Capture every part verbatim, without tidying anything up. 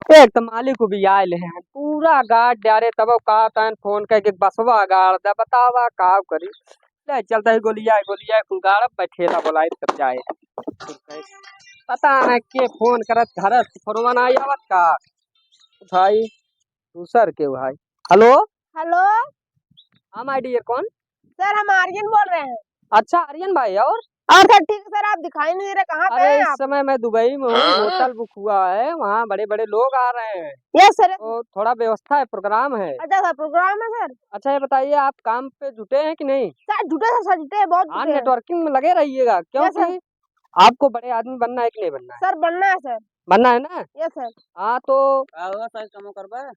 एक त मालिक उबियाए लेहे हैं, पूरा गाड़ डारे, तब का तन फोन करके बसवा गाड़ दे, बतावा का करी। ले चलता है गोलिया, गोलिया कुल गाड़, बैठेला बोलाई तब जाए। पता न के फोन करत, घर से फोनवा ना आवत का। भाई, दूसर के भाई। हेलो। हेलो। हाँ my dear, कौन? सर, हम आर्यन बोल रहे हैं। अच्छा आर्यन भाई, और? और सर ठीक है सर, आप दिखाई नहीं दे रहे, कहाँ पे अरे हैं इस आप? समय मैं दुबई में हूँ, हाँ? होटल बुक हुआ है, वहाँ बड़े बड़े लोग आ रहे हैं। यस सर। तो थोड़ा व्यवस्था है, प्रोग्राम है। अच्छा सर, प्रोग्राम है सर। अच्छा ये बताइए, आप काम पे जुटे हैं कि नहीं? सर जुटे हैं सर, जुटे हैं, बहुत हाँ, जुटे हैं। नेटवर्किंग में लगे रहिएगा, यस सर। क्योंकि आपको बड़े आदमी बनना है कि नहीं बनना है? सर बनना है सर। बनना है ना? यस सर। हाँ तो का हुआ सर, कमो करबा?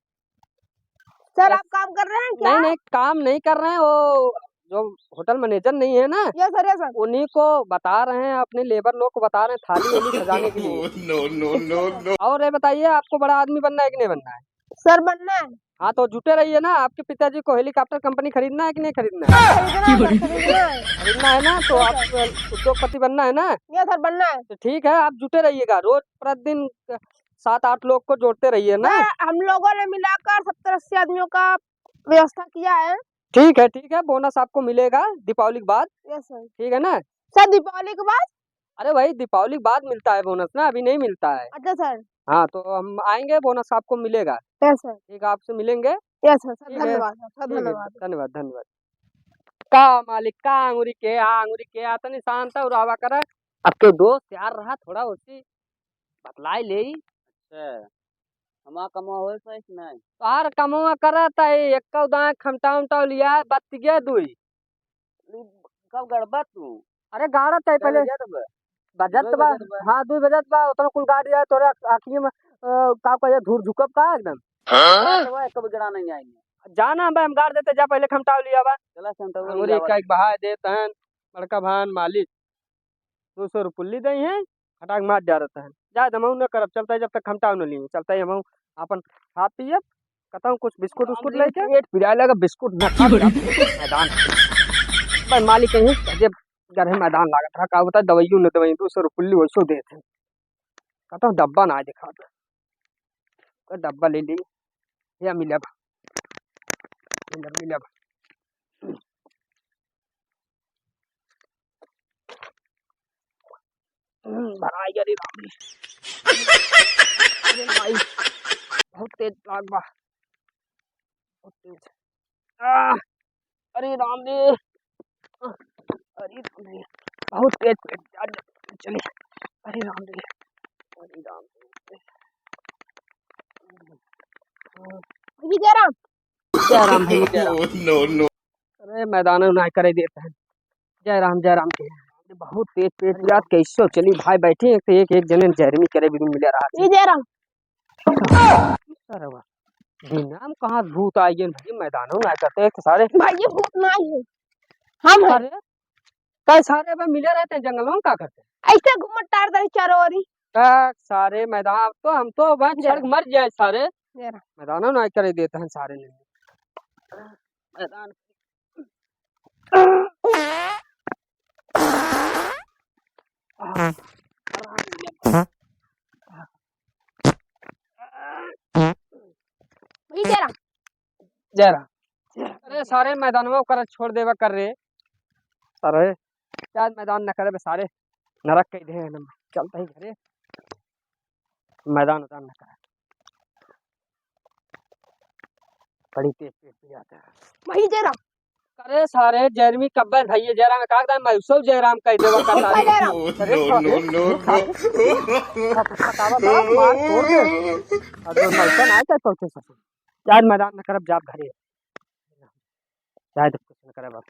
सर, यस। आप काम कर रहे हैं क्या? नहीं, नहीं, काम नहीं कर रहे हैं, वो जो होटल मैनेजर नहीं है ना, यस सर, यस सर। उन्हीं को बता रहे हैं, अपने लेबर लोग को बता रहे हैं थाली वाली सजाने के लिए। No, no, no, no। और ये बताइए, आपको बड़ा आदमी बनना है कि नहीं बनना है? सर, बनना है। हाँ, तो जुटे रहिए ना, आपके पिताजी को हेलीकॉप्टर कंपनी खरीदना है कि नहीं खरीदना है? खरीदना है सर, खरीदना है। खरीदना है ना, तो यस आप सर। उद्योगपति बनना है ना? यस सर, बनना है। तो ठीक है, आप जुटे रहिएगा, रोज प्रतिदिन सात आठ लोग को जोड़ते रहिए ना। सर, हम लोगों ने मिलाकर सत्तर अस्सी आदमियों का व्यवस्था किया है। ठीक है, ठीक है, बोनस आपको मिलेगा दीपावली के बाद। यस सर। ठीक है ना? सर, दीपावली के बाद? अरे भाई, दीपावली के बाद मिलता है बोनस ना, अभी नहीं मिलता है। अच्छा सर। हाँ, तो हम आएंगे, बोनस आपको मिलेगा। यस सर। ठीक है, आपसे मिलेंगे। यस सर, सर, ठीक है। धन्यवाद सर, सर, ठीक है, धन्यवाद। धन्यवाद, धन्यवाद। का मालिक, का आंगुरी के, आ आंगुरी के, आ तनी शांत हो रहा करा। अब तो दोस्त यार रहा, थोड़ा उसी बतलाई ले। अच्छा, हमार कमवा होए सही कि नहीं? तोहार कमवा करत है, एक दाएं खमटा उमटा लिया है, बत्ती गया दुई। कब गड़बा तू? अरे गाड़त है कै पहले। बजत बा? बजत दुई बा। बजत बा। हाँ, दुई बजत बा, उतना कुल गाड़ी है, तोरे आँखिए में, अ, का कहिए, धूर झुकब का एकदम? हाँ? तो वह कब गड़ा नहीं आएंगे। जाना बा, हम गाड़ देते, जा पहले खमटाव लिया बा। चला खमटाव अंगुरी लिया बा। का एक बहाए देत हन, बड़का भान मालिक। दो सौ रुपये ली दई हैं, खटाक मार जा रहता है। जाए दमऊ न करब, चलता है जब तक खमटाव न ली, चलता है हमऊ आपन खा पियब, कतहूँ कुछ बिस्कुट उस्कुट लेके। पेट पिराए लगा, बिस्कुट न खा। मैदान। भाई मालिक कहीं, जे घर में मैदान लागत रहा, का बता दवाइयों न दवाई, दो सौ रुपये ली वैसो देत हैं। कतहूँ डब्बा ना दिखा। डब्बा ले ली, या मिलब, मिलब, मिलब। हम्म, भराई गई रे राम रे। अरे भाई, बहुत तेज लाग बा, बहुत तेज। आह, अरे राम रे, अरे राम रे, बहुत तेज पेट दर्द चले। अरे राम रे, अरे राम रे। ये जय राम। जय राम भैया, जय राम। No, no। अरे मैदान ना करे देते हैं। जय राम, जय राम के। बहुत तेज पेट पिरात, कैसो चली भाई, बैठी एक, एक, एक जने जहरमी करे भी मिले रहा। ये जय राम। अरे वाह, बिना में कहाँ भूत आ गए भाई, मैदानों में आ जाते हैं सारे। भाई ये भूत ना है, हम हैं। अरे, कई सारे बा मिले रहते हैं जंगलों में, का करते हैं? ऐसे घूमत टार दे चारों ओरी। का सारे मैदान, अब तो हम तो बस जय छड़ मर जाए सारे। जय राम। मैदानों ना करे देते हैं सारे ने। मैदान। भाई जय राम। जय राम। अरे सारे मैदानवा ओकरा छोड़ देवा कर रे। सारे, आज मैदान न करे बे सारे, नरक कई दे एकदम। चलता ही घरे, मैदान उदान न करे। बड़ी तेज पेट पिरात है। वही जय राम। अरे सारे जैरमी कब्बे भैया जय राम, का एकदम मैं सब जय राम कह देवा करता है। जय राम। अरे No, no, no, no। बतावा तो मार तोड़ दे। अब जो मौका ना आए तो पहुंचे ससुर। जाए मैदान में करब, जाब घरे। जाए तो कुछ न करब अब।